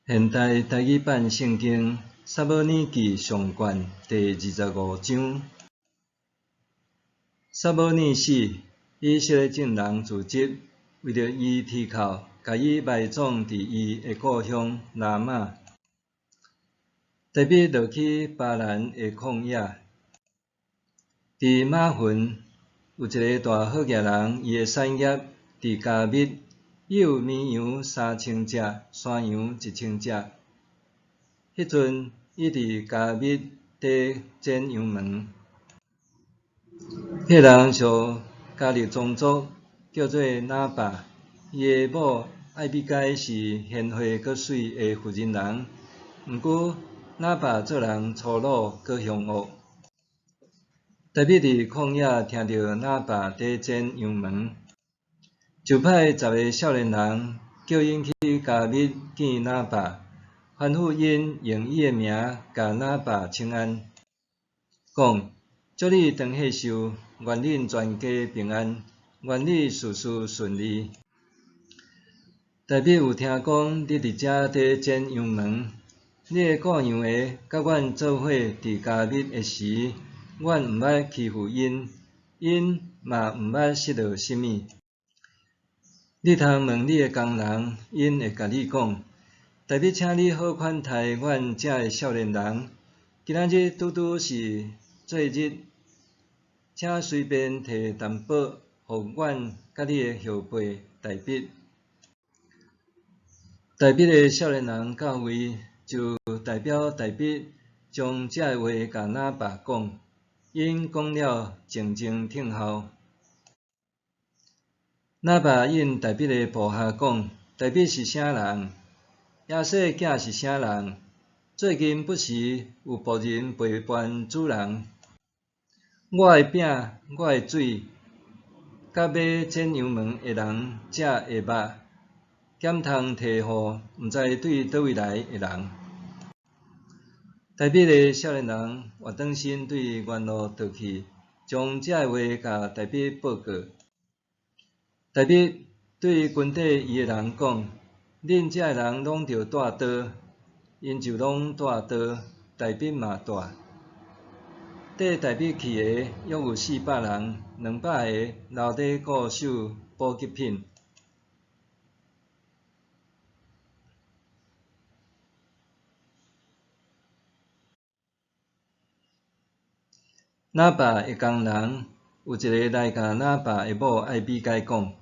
现代台语版圣经撒母耳记上卷第二十五章。撒母耳死，以色列众人聚集，为著伊啼哭，共伊埋葬伫伊的故乡拉玛。大卫落去巴兰的旷野，伫玛云有一个大好额人，伊的产业伫迦密。伊有绵羊3000只，山羊1000只。彼阵，伊伫迦密伫剪羊毛。彼个人属迦勒宗族，叫做拿八。伊的某艾比该是贤惠阁媠的妇人人。毋过，拿八做人粗鲁阁凶恶。大卫伫旷野听著拿八伫剪羊毛。就派十个少年人，叫𪜶去迦密见拿八，吩咐𪜶用伊的名共拿八请安，讲：祝你长岁寿，愿恁全家平安，愿你事事顺利。大卫有听讲你伫遮伫剪羊毛，你的顾羊的佮阮做伙伫迦密的时，阮毋捌欺负𪜶，𪜶嘛毋捌失落啥物。你通问你的工人，𪜶会共你讲。大卫请你好款待阮遮的少年人。今仔日拄拄是做日，请随便提淡薄，予阮佮你的后辈大卫。大卫的少年人到位，就代表大卫将这话共拿八讲，𪜶讲了，静静听候。拿八应大卫的部下讲：大卫是啥人？耶西的囝是啥人？最近不时有仆人陪伴主人。我的饼，我的水，佮欲剪羊毛的人食的肉，敢通提予毋知对佗位来的人？大卫的少年人活转身对原路倒去，将这话共大卫报告。大卫对跟缀伊的人讲：恁遮的人拢著带刀，𪜶就拢带刀，大卫嘛带。缀大卫去的约有400人，200个留咧固守补给品。拿八的工人有一个来共拿八的某艾比该讲：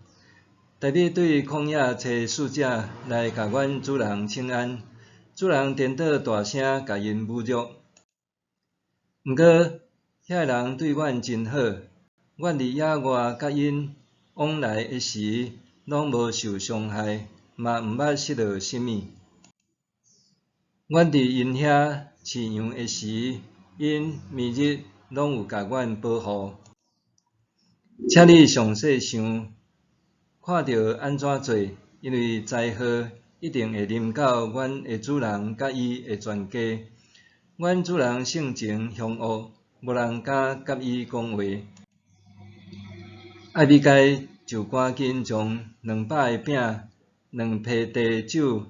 大卫对旷野差使者来共阮主人请安，主人颠倒大声共𪜶侮辱。毋过，遐个人对阮真好，阮伫野外佮𪜶往来的时，拢无受伤害，嘛毋捌失落啥物。阮伫𪜶遐饲羊的时，𪜶暝日拢有共阮保护。请你详细想，看著按怎做，因为灾祸一定会临到阮的主人佮伊的全家。阮主人性情凶恶，无人敢佮伊讲话。艾比该就赶紧将200个饼、两批地酒、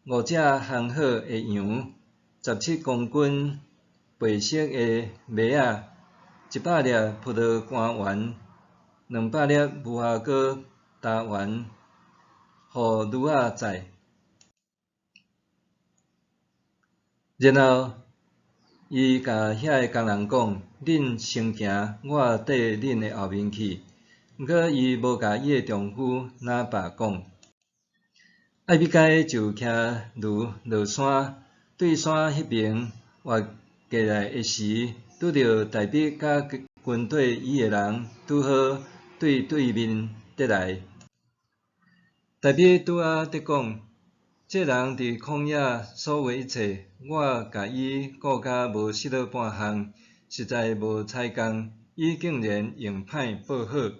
五只烘好的羊、17公斤白色的麦仔、100粒葡萄干丸、200粒无花果干丸，予驴仔载。然后，伊共遐个工人讲：恁先行，我缀恁的后面去。毋过，伊无共伊的丈夫拿八讲。艾比该就骑驴落山，对山彼边越过来的时，拄著大卫佮跟缀伊的人拄好对对面綴来。大卫拄仔伫讲：这人伫旷野所为一切，我共伊顾甲无失落半项，实在无彩工，伊竟然用歹报好。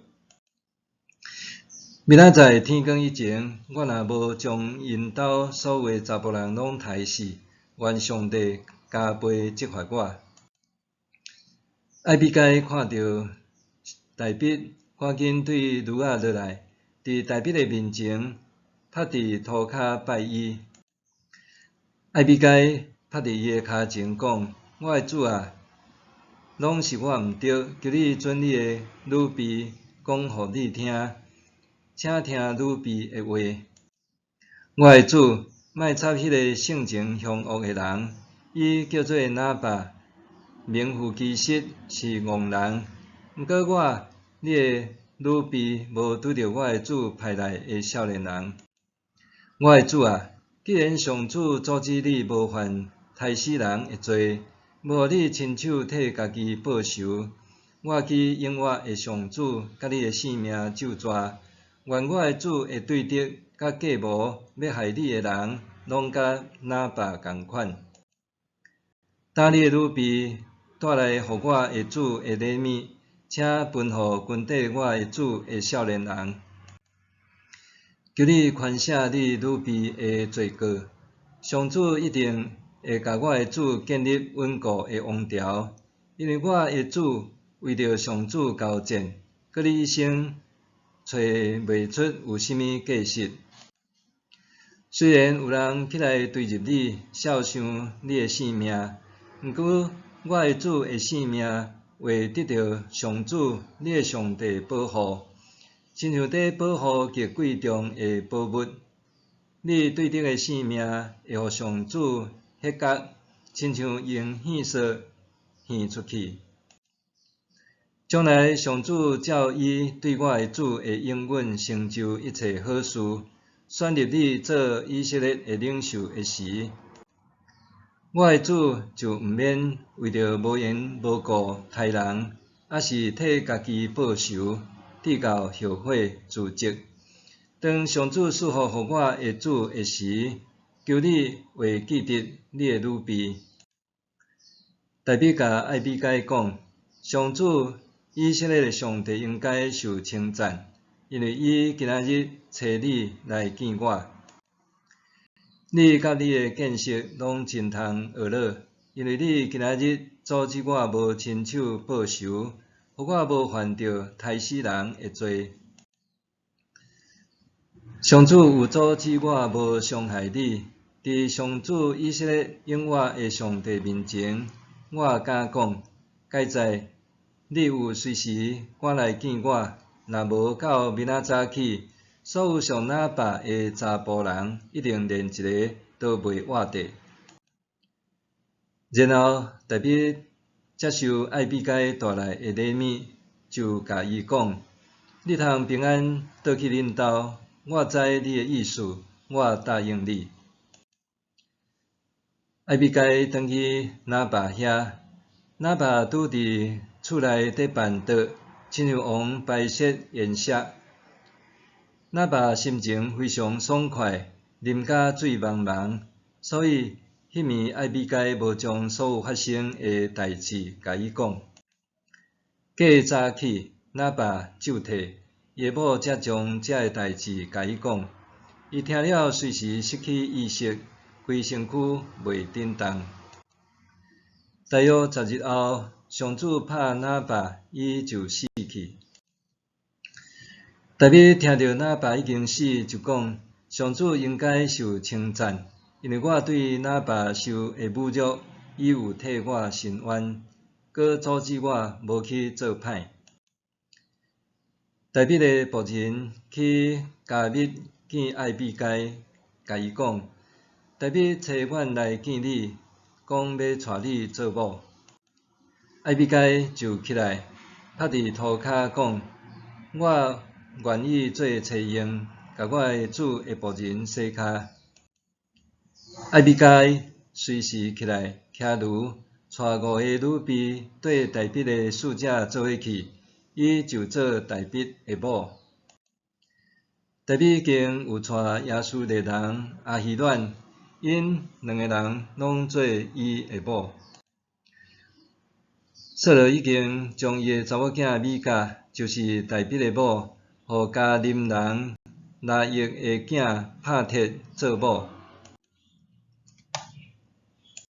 明仔载天光以前，我若无将𪜶兜所有的查埔人拢刣死，愿上帝加倍责罚我。艾比该看著大卫，赶紧对驴仔落来，伫大卫的面前，趴伫涂跤拜伊。艾比該拍佇伊的跤前講：我的主啊，攏是我毋著，求你准你的女婢講予你聽，請聽女婢的話。我的主，莫插彼个性情兇惡的人，伊叫做拿八，名副其實是戇人。毋過我，你的女婢無拄著我的主派來的少年人。我的主啊，既然上主阻止你無犯刣死人的罪，無予你親手替家己報仇，我去應我的上主佮你的性命咒詛，願我的主的對敵佮計謀欲害你的人，攏佮拿八仝款。今你的女婢帶來予我的主的禮物，請分予跟綴我的主的少年人。求你寬赦你女婢的罪過，上主一定會共我的主建立穩固的王朝，因為我的主為著上主交戰，閣你一生揣袂出有啥物過失。雖然有人起來追入你，肖想你的性命，毋過我的主的性命會得著上主你的上帝保護，親像佇保護極貴重的寶物。你對敵的性命會予上主彼角，親像用獻索獻出去。將來上主照伊對我的主的應允成就一切好事，選立你做以色列的領袖的時，我的主就毋免為著無緣無故刣人，抑是替家己報仇，至到後悔自責。當上主賜福予我的主的時，求你會記得你的女婢。大衛共艾比該講：上主以色列的上帝應該受稱讚，因為伊今仔日差你來見我。你佮你的見識攏真通學樂，因為你今仔日阻止我無親手報仇，予我無犯著刣死人的罪。上主有阻止我無傷害你，佇上主以色列永活的上帝面前，我敢講，佳哉，你有隨時趕來見我，若無到明仔早起，所有屬拿八的查埔人，一定連一个都袂活著。然後大衛接受艾比該帶來的禮物，就共伊講：你通平安倒去恁兜，我知你的意思，我答應你。艾比該轉去拿八遐，拿八拄佇厝內佇辦桌，親像王擺設筵席。拿八心情非常爽快，啉甲醉茫茫，所以彼暝艾比該無將所有發生的代誌共伊講。過早起，拿八就退，伊的某才將這个代誌共伊講。伊聽了隨時失去意識，規身軀袂振動。大約10日後，上主拍拿八，伊就死去。大衛聽著拿八已經死，就講：上主應該受稱讚，因為我對拿八受的侮辱，伊有替我伸冤，閣阻止我無去做歹。大衛的僕人去迦密見艾比該，共伊講：大衛差阮來見你，講欲娶你做某。艾比該就起來，拍佇塗跤講：我願意做妻傭，共我的主的僕人洗跤。艾比該隨時起來，騎驢，帶五个女婢綴大衛的使者做伙去，伊就做大衛的某。大衛已經有娶耶斯列人亞希暖，𪜶兩个人攏做伊的某。掃羅已經將伊的查某囝米甲，就是大衛的某，予加林人拿益的囝帕鐵做某。